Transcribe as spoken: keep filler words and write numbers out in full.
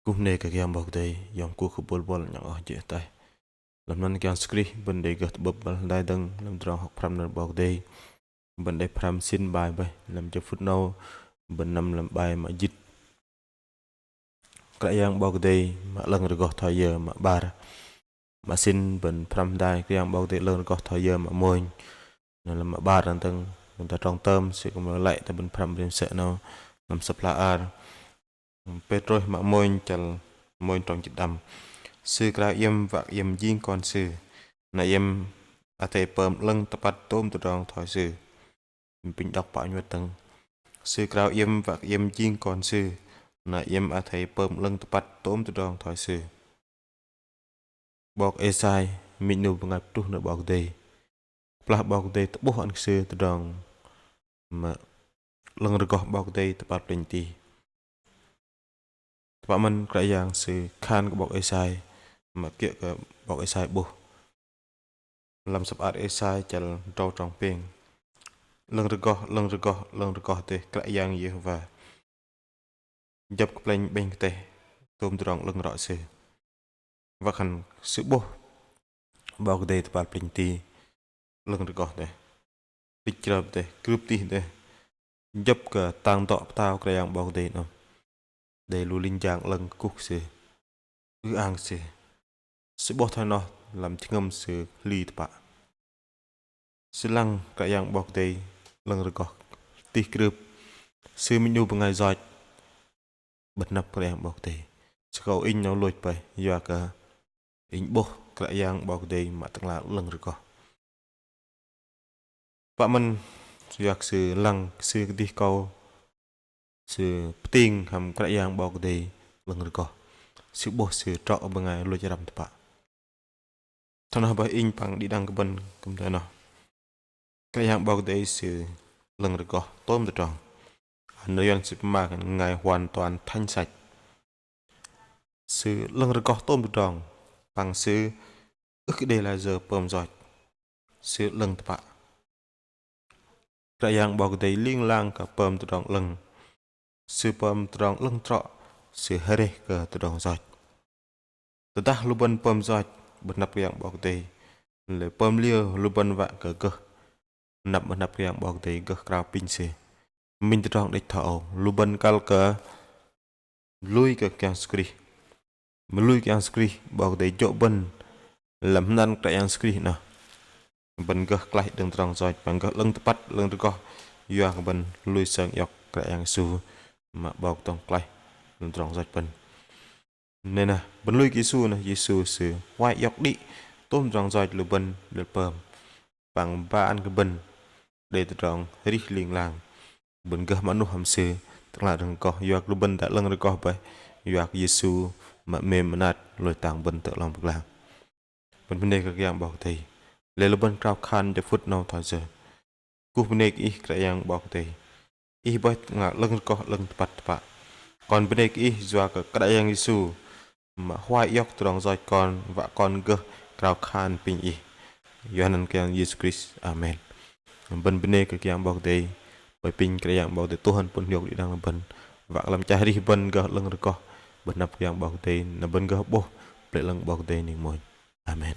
Kuh 'nê kơ Kră Yang 'Bok Kei-Dei, yom kuh kơ bôl bôl nhŏng oh jê̆ ataih. Lăm anăn Kră Yang Yêsu Krist, bơ̆n đei gơh tơ'bơ̆p băl hơdai dơ̆ng lăm tơdrong hŏk pơhrăm nơ̆r 'Bok Kei-Dei. Bơ̆n đei pơhrăm sĭn bai bơih, lăm jơ phŭt 'nâu, bơ̆n năm lăm bai mă jĭt. Kră Yang 'Bok Kei-Dei mă 'lơ̆ng rơgoh thoi yơ mă 'bar. Mă sĭn bơ̆n pơhrăm hơdai Kră Yang 'Bok Kei-Dei 'lơ̆ng rơgoh thoi yơ mă mônh. Na lăm mă 'bar nơ̆ng tơ̆ng, bơ̆n tơ trong tơm, sư kư̆m lĕ tơ bơ̆n pơhrăm rim sơ̆ 'nâu, lăm Sơ̆p hla ar Pêtrôs mă mônh chăl mônh trong jĭt đăm. Sư krao iĕm wă kơ iĕm jing kon Sư, na iĕm athei pơm 'lơ̆ng tơpăt tôm tơdrong thoi Sư. Apinh đŏk pă nhuăt dơ̆ng. Sư krao iĕm wă kơ iĕm jing kon Sư, na iĕm athei pơm 'lơ̆ng tơpăt tôm tơdrong thoi Sư. 'Bok Êsai minh 'nu bơngai pơtruh nơ̆r 'Bok Kei-Dei. Kơplah 'Bok Kei-Dei tơ'bôh ăn kơ sư tơdrong mă 'lơ̆ng rơgoh 'Bok Kei-Dei tơ kơpal plĕnh tih. Tơpă mơ̆n Kră Yang Sư khan kơ 'Bok Êsai, mă kiơ̆ kơ 'Bok Êsai 'bôh. Lăm Sơ̆p hla ar Êsai chăl drâu trong pêng. 'Lơ̆ng rơgoh, 'lơ̆ng rơgoh, 'lơ̆ng rơgoh dêh Kră Yang Yêhôwa. Jăp kơ plĕnh 'bĕnh kơ teh, tôm tơdrong 'lơ̆ng rŏ Sư. Wă khan Sư 'bôh 'Bok Kei-Dei tơ kơpal plĕnh tih, 'lơ̆ng rơgoh dêh. Tih krưp dêh, krưp tih dêh. Jăp kơ tang dŏ pơtao Kră Yang 'Bok Kei-Dei 'noh. Đei lu linh jang 'lơ̆ng kơkuh kơ Sư, ư-ang kơ Sư. Sư 'bôh thoi noh lăm jơhngơ̆m sư hli tơpă. Sư lăng Kră Yang 'Bok Kei-Dei 'lơ̆ng rơgoh, tih krưp. Sư minh 'nu bơngai yoch. Bơ̆n hơnăp Kră Yang 'Bok Kei-Dei. Sư kơ inh 'nâu lôch bơih, yua kơ inh 'bôh Kră Yang 'Bok Kei-Dei mă Tơ'ngla 'lơ̆ng rơgoh. Tơpă mơ̆n yua kơ sư lăng, sư kơdih akâu, sư pơting hăm Kră Yang 'Bok Kei-Dei 'lơ̆ng rơgoh. Sư 'bôh sư trŏ bơngai lôch răm tơpă. Thoi noh bơih inh păng đĭ đăng kơ bơ̆n kư̆m thoi noh. Kră Yang 'Bok Kei-Dei Sư 'lơ̆ng rơgoh tôm tơdrong. Nơ̆r Yuăn sư pơma kơ Ngài hoàn toàn thánh sạch. Sư 'lơ̆ng rơgoh tôm tơdrong. Păng Sư ưh kơ đei lai yơ pơm yoch. Sư 'lơ̆ng tơpă. Kră Yang 'Bok Kei-Dei ling lang kơ pơm tơdrong 'lơ̆ng. Sư pơm tơdrong 'lơ̆ng trŏ, Sư areh kơ tơdrong yoch. Tơdah lu bơ̆n pơm yoch, bơ̆n hơnăp Kră Yang 'Bok Kei-Dei. Lei pơm liơ lu bơ̆n wă kơ gơh. Hơnăp bơ̆n hơnăp Kră Yang 'Bok Kei-Dei gơh krao apinh Sư. Minh tơdrong đĕch thoi âu, lu bơ̆n kăl kơ lui kơ Kră Yang Yêsu Krist. Mă lui Kră Yang Yêsu Krist, 'Bok Kei-Dei jô̆ bơ̆n lăm hơnăn Kră Yang Yêsu Krist noh. Bơ̆n gơh klaih đơ̆ng tơdrong yoch, păng gơh 'lơ̆ng tơpăt, 'lơ̆ng rơgoh, yua kơ bơ̆n lui sơng iŏk Kră Yang Yêsu, mă 'Bok dŏng klaih đơ̆ng tơdrong yoch bơ̆n. Nê nah, bơ̆n lui kơ Yêsu nah, Yêsu Sư huay iŏk đĭ tôm tơdrong yoch lu bơ̆n đei pơm. Păng ba ăn kơ bơ̆n đei tơdrong arih ling lang. Bơ̆n gơh mơnuh hăm Sư, tơ'ngla 'lơ̆ng rơgoh, yua kơ lu bơ̆n dah 'lơ̆ng rơgoh bơih, yua kơ Yêsu mă 'mêm mơnat lôch tang bơ̆n tơ 'long pơglang. Bơ̆n bơnê kơ Kră Yang 'Bok Kei-Dei. Lei lu bơ̆n krao khan jơ phŭt 'nâu thoi yơ. Kuh bơnê kơ Ih Kră Yang 'Bok Kei-Dei. Ih bơih Tơ'ngla 'lơ̆ng rơgoh 'lơ̆ng tơpăt tơpă. Kon bơnê kơ Ih yua kơ Kră Yang Yêsu mă huay iŏk tơdrong yoch kon, wă kon gơh krao khan apinh Ih. Yua anăn Kră Yang Yêsu Krist. Amen. Bơ̆n bơnê kơ Kră Yang 'Bok Kei-Dei. Bơih apinh Kră Yang 'Bok Kei-Dei tơgŭm pŭn hiôk đĭ đăng bơ̆n. Wă kơ lăm chăl arih bơ̆n gơh 'lơ̆ng rơgoh. Bơ̆n hơnăp Kră Yang 'Bok Kei-Dei, na bơ̆n gơh 'bôh Pơlei 'Lơ̆ng 'Bok Kei-Dei ning mônh. Amen.